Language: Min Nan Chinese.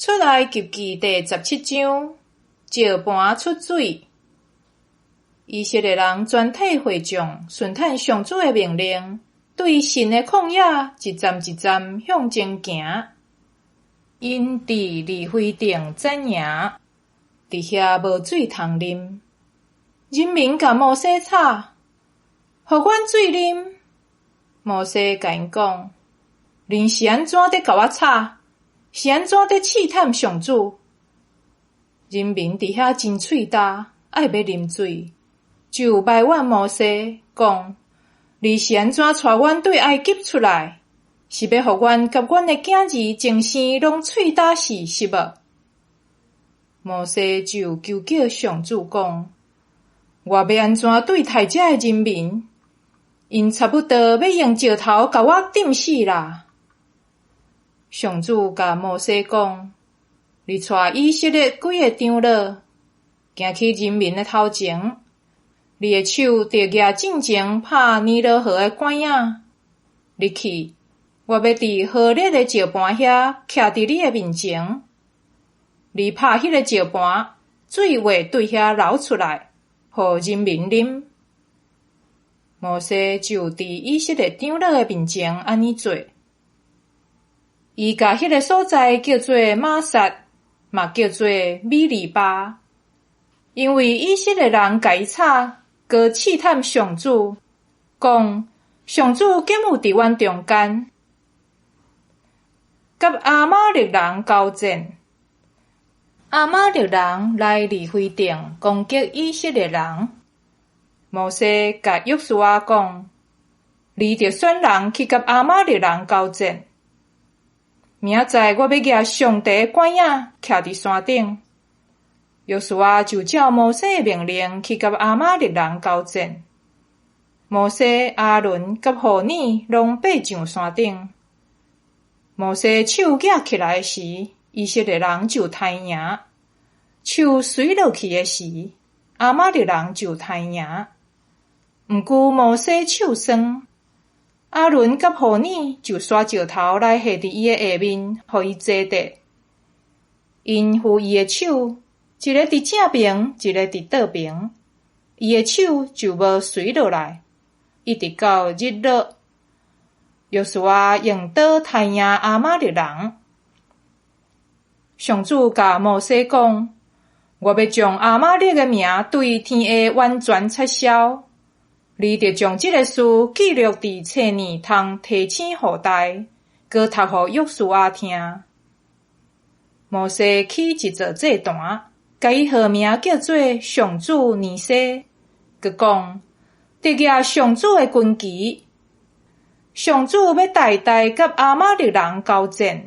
出埃及記第17章，石磐出水。以色列人全體會眾順趁上主的命令，對信的曠野一站一站向前行。𪜶佇利非定紮營，佇遐無水通啉。人民共摩西吵，予阮水啉。摩西共𪜶講：恁是按怎佇共我吵？是按怎佇試探上主？人民佇遐真喙焦，愛欲啉水，就埋怨摩西，講：你是按怎帶阮對埃及出來？是欲予阮佮阮的囝兒終生攏喙焦死，是無？摩西就求叫上主講：我欲按怎對待這个人民？𪜶差不多欲用石頭共我釘死啦！上主共摩西講：你帶以色列幾个長老，行去人民的頭前，你的手著舉進前拍尼羅河的拐仔。你去，我欲佇何烈的石磐遐徛佇你的面前。你拍彼个石磐，水會對遐流出來，予人民啉。摩西就佇以色列長老的面前按呢做。伊共彼个所在叫做瑪撒，嘛叫做米利巴，因為以色列人共伊吵，閣試探上主，講上主敢有佇阮中間？佮亞瑪力人交戰，亞瑪力人來利非定攻擊以色列人。摩西共約書亞講：你著選人去佮亞瑪力人交戰。明仔載我欲舉上帝的拐仔徛佇山頂。約書亞就照摩西的命令去佮亞瑪力人交戰。摩西、亞倫佮戶珥攏爬上山頂。摩西手舉起來的時，以色列人就刣贏；手垂落去的時，亞瑪力人就刣贏。毋過摩西手酸，亞倫佮戶珥就徙石頭來下佇伊的下面，予伊坐著。𪜶扶伊的手，一个佇正爿，一个佇倒爿，伊的手就無垂落來，一直到日落。約書亞用刀刣贏亞瑪力人。上主共摩西講：我欲將亞瑪力的名對天下完全撤銷。你著將這个事記錄佇冊呢，通提醒後代，閣讀予約書亞聽。摩西起一座祭壇，共伊號名叫做上主尼西，閣講：得舉上主的軍旗，上主欲代代佮亞瑪力人交戰。